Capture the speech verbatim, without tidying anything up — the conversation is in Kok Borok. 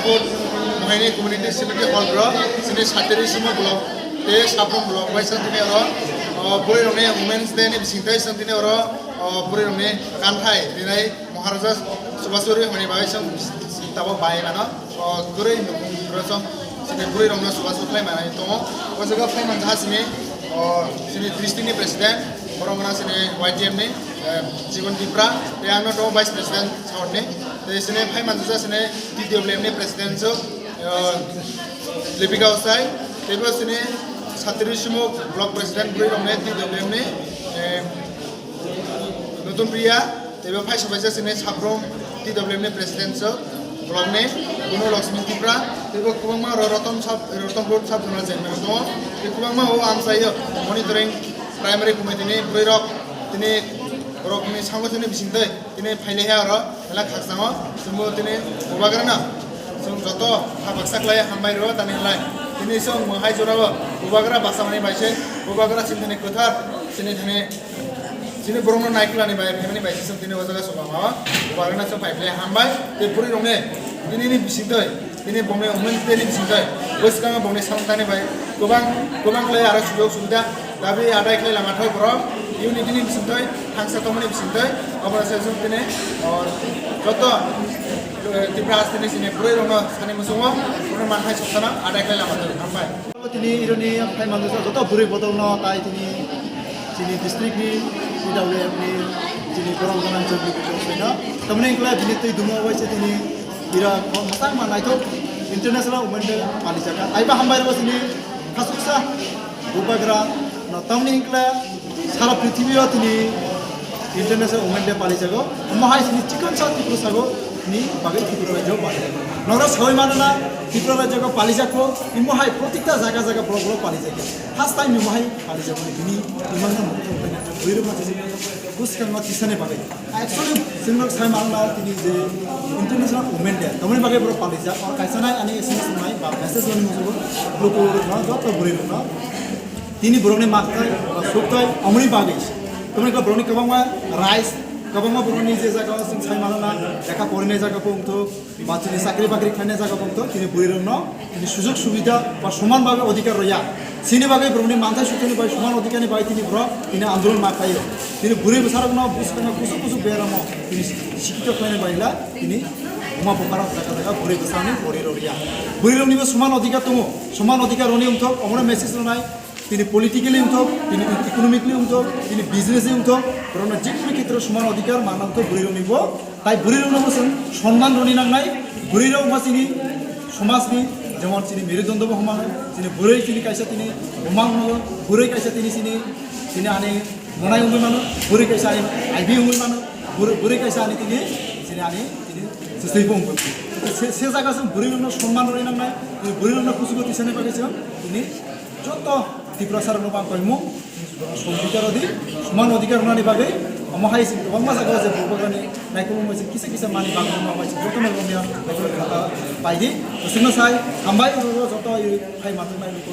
Mohaini community similarly hall bro, sini satiri simo block, te Sabrum block, bai sang tini oro, o, bwrwi rokni Women's Day ni bising tai sang tini oro, o, bwrwi rokni kanthai, rinai Maharaja Subhasuri hwnwi bai sang tabo bai mano, o, kwrwi nukung bro sang sini bwrwi rokno Subhasuri khlai manai tongo, o jaga phai manjaha sini, o, sini district ni president, borok wngna sini Y T M ni, eh, Jibon Tipra, te ano tongo vice president South ni, te sini phai manjaha sini T W M ni president so, eh, Lipika Osai, teibo sini Satiri Simo block president bwrwi rokni T W M ni, eh, Nutun Priya, teibo phaisa phaisa sini Sabrum T W M ni president so block ni Gunu Lakshmi Tipra, teibo kwbangma ro Roton sub, Roton Road sub zonal chairman tongo, tei kwbangma o amchaio monitoring primary committee ni bwrwi rok tini borok ni sango tini bising twi. Tini phailaiha oro, ela khakchangma, chwngbo tini bubagrano, chwng joto ha baksa khlai hambai rwo, tani lai. Tini chwng mwhai jorao bubagra basa manwi bai se, bubagra chini thani kwthar, chini thani, chini borokno naikolani bai, phaimani bai se chwng tini o jaga chwng ma, bubagrano chwng phai phlai hambai, tei bwrwi rokni, tini ni bising twi, Tini bongni Women Day ni bisingtwi bwskango bongni samung tangni bai kwbang, kwbang khlai aro sujog subida dabi adai khlai lama thok borok unity ni bisingtwi thangsa tongmani bisingtwi obo se sung tini, o, joto, eh, Tripura hasteni sini bwrwi rokno sani muchungo borokno manthai soksano adai khlai lama thok hambai. Tini ironi phai manjak joto bwrwi bodolno tai tini chini district ni T W M ni chini borok gwnang jagwi tongsaino. Tamni wngkla bini twi dumo waise tini Ira ko mwchang ma naithok International Women Day palijak kha. Taiba hambai rwgo chini khasuksa bubagra no tamni hwnkla sara prithibio tini International Women Day palijago. Omo hai chini chikon sa Tiprasa go ni bagwi Tripura rajyo palijago. Noro sawi mano na Tripura rajyo go palijak ko, imo hai protikta jaga jaga borok borok palijak. First time imo hai palijak ni bini imang na mukto bini bwrwi ma chini bwskango tisani bagwi. Actually, chwng sai mangla tini je International Women Day. Tamoni bagwi borok palijak, o kaisa nai ani S M S nai ba message rwni musugo lukurokno, joto bwrwirokno. Tini borokni makthai ba sukthai, amoni bagwi. Tamoni khe borokni kwbangma rights, kwbangma borokni je jaga o chwng sai mangla, lekha porinai jaga bo wngthok, ba chini chakri bakri khlainai jaga bo wngthok, tini bwrwirokno Tini sujog subida ba soman bhabe odhikar rwya. Chini bagwi borokni manthai suthani bai soman odhikarni bai tini borok tini andolon ma khlaio. Tini bwrwi bwsarokno bwskango kusuk kusuk beramo tini sikito khlaina baila tini buma bupharok jaga jaga bwrwi bwsarokni pori rwya. Bwrwiroknibo soman odhikar tongo. Soman odhikar rwni wngthok omono message rwnai. Tini politically wngthok, tini economically wngthok, tini business wngthok, borokno jikunu khetre soman odhikar manna wngthok bwrwiroknibo. Tai bwrwirokno bo chwng sonman rwni nangnai, bwrwirok wngkha chini somajni, jemon chini merudondo bo hwnmano, chini bwrwi chini kaisa tini buma hwnmano, bwrwi kaisa tini chini, chini ani monai wngwi mano, bwrwi kaisa ani I B wngwi mano, bwrwi, bwrwi kaisa ani tini, chini ani, chini swswi bo wngwi mano. Se, se jaga chwng bwrwirokno sonman rwni nangnai, tini bwrwirokno kuchugo tisani bagwi chwng tini joto Tiprasa rokno bang koimung, Songkita rodi, soman odhikar rwnani bagwi, omo hai chwng kwbangma jaga o je bubagrani naikolmung bai chwng kisa kisa mani bagwi omo hai chwng jotono romya naikolmung khata paidi. Chwngno sai, hambai rw joto phai manjaknai lukurok.